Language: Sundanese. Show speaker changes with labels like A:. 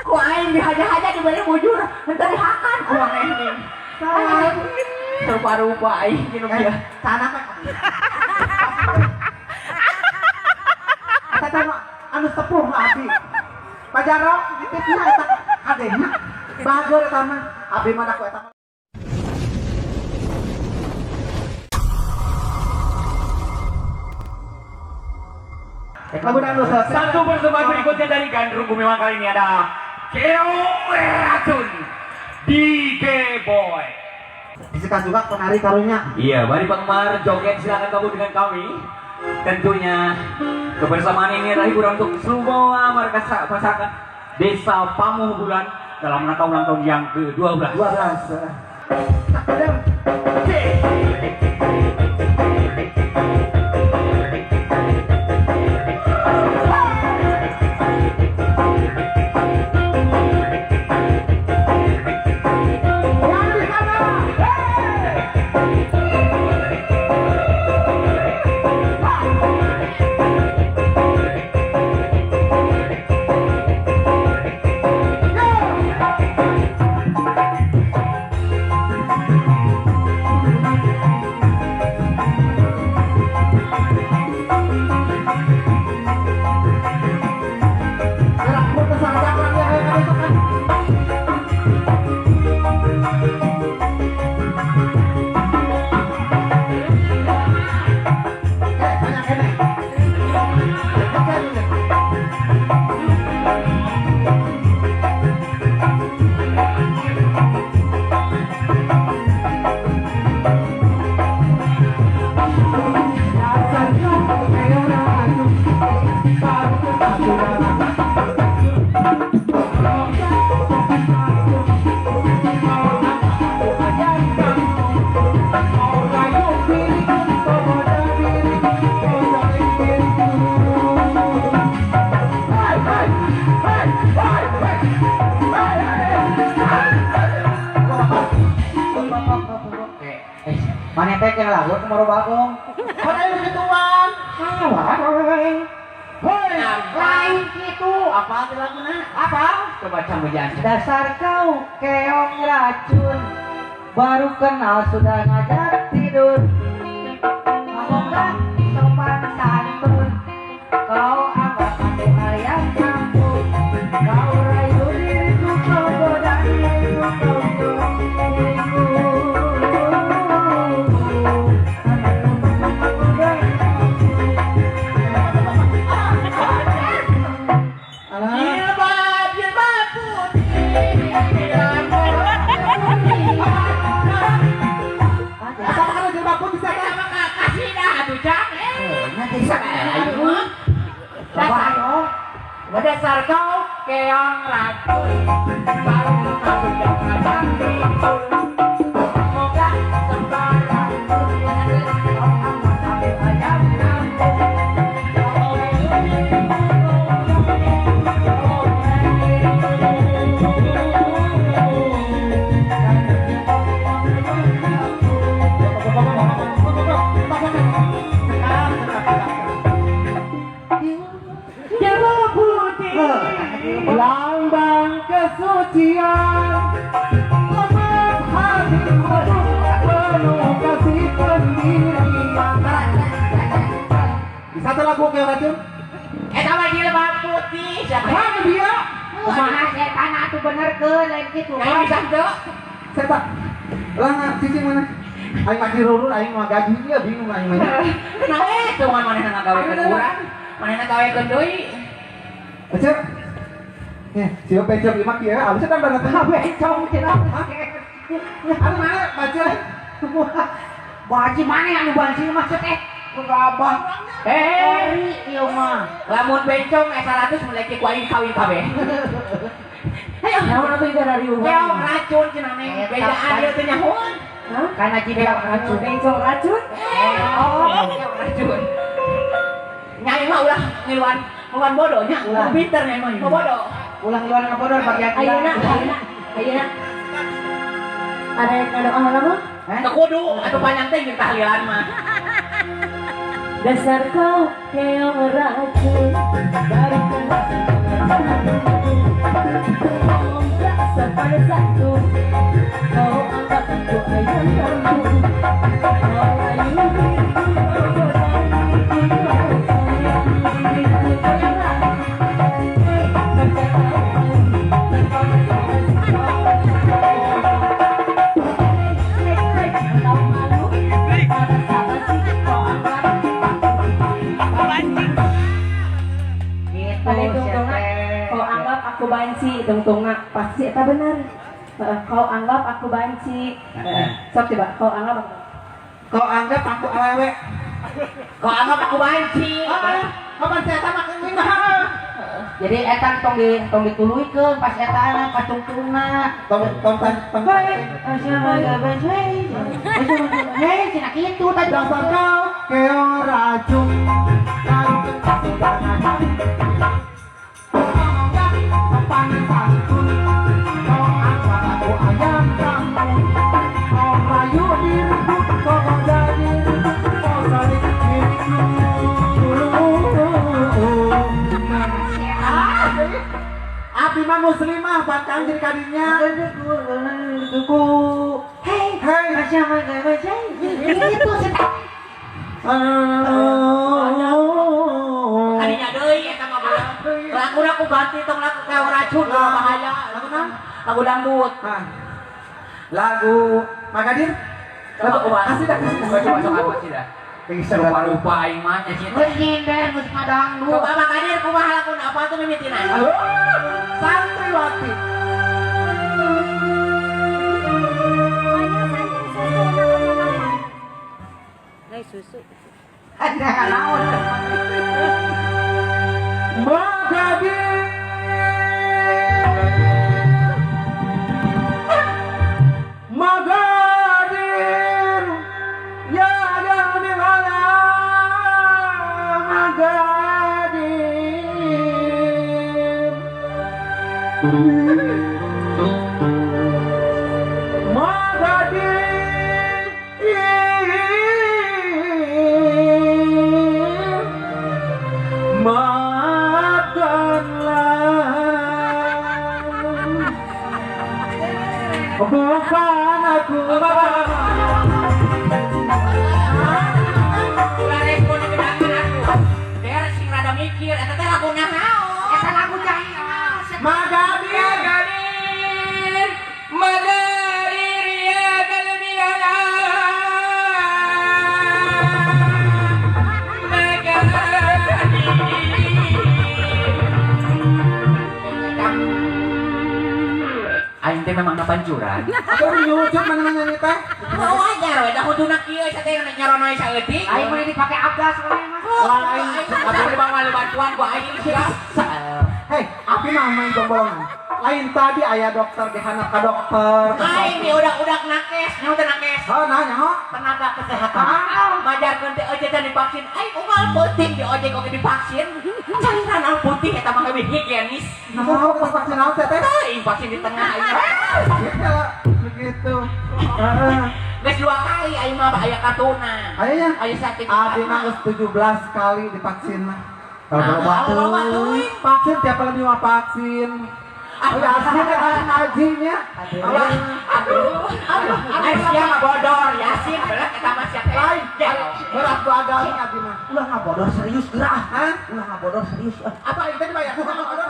A: Ku aing dihaja-haja diberi bujur, henteu dihakan ku maneh nih. Rupa-rupa aing minum dia.
B: Tanah mah. Eta teh anu sepuh mah abi. Pajaro dititna eta kadenya. Bageur eta mah. Abi mah ku eta mah. Lagu dangdut
C: Satu persembahan berikutnya dari Gandrung Gumiwang kali ini ada Keo Racun DJ Boy.
B: Disikat juga penari karunya.
C: Iya, mari penggemar joget silakan gabung dengan kami. Tentunya kebersamaan ini adalah hiburan untuk semua warga masyarakat Desa Pamuh Bulan dalam rangka ulang tahun yang ke-12.
B: 12. Yang di sana. Hey! Gerak putus asa kurang ya, ayo, ayo, ayo. Eh, banyak ini. Oke, ini. Dasarnya kayak racun, baru satu dalam. Mana teh yang lagu kemaro bagong. Mana yang begituan? Hei,
A: Lain gitu.
B: apa laguna?
A: Apa?
C: Coba cambujan.
A: Dasar kau keong racun, baru kenal sudah ngajak tidur. Ngomong gak sopan santun, kau anggap aku ayam kampung. Kau rayu diriku, kau goda diriku, kau bohong diriku.
B: Alah.
A: Jilbab, jilbab putih, rambut putih.
B: Apa kalau jilbab pun bisa kan?
A: Kasih dah atuh Cang.
B: Nanti
A: Coba ayo. Dasar kau keong racun, baru satu jangan tidur. Semoga sembarang kau anggap aku ayam kampung. Kau diriku, kau Jilbab putih.
B: Lambang kesucian, lembut hatiku, penuh kasih pendirian. Bisa tuh lagu kayak racun?
A: Eta mah jilbab putih siapa?
B: Mana dia?
A: Kumaha setan atuh benerkeun lain kitu. Lain bisa teu.
B: Siapa? Lah, cicing mana? Aing mah dirurur, aing mah gaji dia bingung aing mah.
A: Kenapa itu man manehna ngagawekeun urang? Manehna gawekeun deui.
B: Ece. Nih, siapa bencong ieu mah kieu, alusnya tambah datang.
A: Bencong cenah.
B: Anu mana baca?
A: Baji mana anu banci maksud eh? Gabah. Eh, ieu mah. Lamun bencong 100 mulai ku aing kawin kabeh. Ayo,
D: Naon atuh itu dari urang?
A: keong racun cenah neng. Bejaan ieu teh nyahoan. Karena keong racun.
D: Bencong racun?
A: Oh, keong racun. Nyai mah ulah ngiluan ngiluan bodohnya.
B: Ulah.
A: Pinter nyai mah bodoh.
B: Ulang luar ngapodor bagian
D: Ayeuna, ayeuna, ayeuna. Ada yang ngadoa heula mah?
A: Teu kudu atuh panjang teh jeung tahlilan mah.
D: Dasar kau keong racun dari tak sampai satu. Kau anggap aku ayam kampung. Kau rayu diriku, kau goda diriku, kau sayang diriku. Goyanglah. Hei, berkata hei, hei, tahu malu. Pada siapa sih kau anggap
A: Gitu.
D: Pada tungtungan, kau anggap aku banci, tungtungan pasti eta benar. Heeh, kau anggap aku banci. Sok coba, kau anggap aku.
B: Kau anggap aku awewe.
A: Kau anggap aku banci.
B: Ah, kapan saya sama ini mah?
A: Jadi eta tong di tong dituluykeun pas eta na pacungtungna.
B: Tong tong tong tong.
A: Hei, hei, cenah kitu tadi.
B: Dasar kau keong racun. Sopan santun. Kau anggap aku ayam kampung. Kau rayu diriku, kau goda diriku, kau salib diriku. Abi mah muslimah, pantang jadi kadinya.
A: Hei,
B: Hei.
A: itu sih. Tadinya deui eta mah bener. Laguna ku ganti tong lagu keong racun bahaya.
B: Lagu naon?
A: Lagu dangdut.
B: Nah, lagu Magadir.
C: Coba kumaha?
B: Kasih dah, kasih dah.
C: Coba coba kasih dah.
B: Bisa
C: Lupa-lupa aing mah nya sih.
A: Geus nyinden geus ngadangdut.
E: Coba Pak Kadir kumaha lagu apa tuh mimitina?
B: Santriwati.
F: Susu.
A: Ada naon.
B: Magadir. Magadir. Ya Gadir ala Magadir. Magadir. Maafkanlah, bukan aku.
E: Ulah respon gedangan aku. Der sing rada mikir eta teh lagu naon?
A: Eta lagu jahil.
B: Magadir.
E: Magadir, Magadir ya qalbi ala Magadir.
C: Aing teh memang pancuran.
B: Aku nyucut mana nyanyi teh.
E: Oh wajar we da kuduna kieu asa teh nyaronoy saeutik.
A: Aing mah dipake abdas we mah.
B: Lain.
E: Aduh, di bawah bantuan ku aing sia.
B: Hei, aku mah main gombolongan. Lain tadi ayah dokter dihanap ke dokter.
E: Aing di udak-udak nakes, nyaho teh nakes.
B: Oh, nah, nyaho.
E: Tenaga kesehatan.
B: Ah.
E: Majarkeun teh ojek teh divaksin. Aing unggal peuting di ojek oge divaksin. Cairan al putih eta mah leuwih higienis.
B: Nah, mau ke vaksin naon teh teh?
E: Teuing vaksin di tengah aing.
B: Gitu, begitu. Heeh.
E: Geus 2 kali aing mah aya kartuna.
B: Ayahnya,
E: Aya sakit.
B: abi mah geus 17 kali divaksin mah.
E: Kalau loba teuing.
B: Vaksin tiap kali mah vaksin. Oh, ya asli kan hajinya.
E: Aduh, aduh, aduh, aduh, sia ngabodor, Yasin, belet eta mah sia teh.
B: Lain, berat gua agak abi mah.
A: Ulah ngabodor serius geura.
B: Hah?
A: Ulah ngabodor serius.
B: Apa itu dibayar? Ngabodor.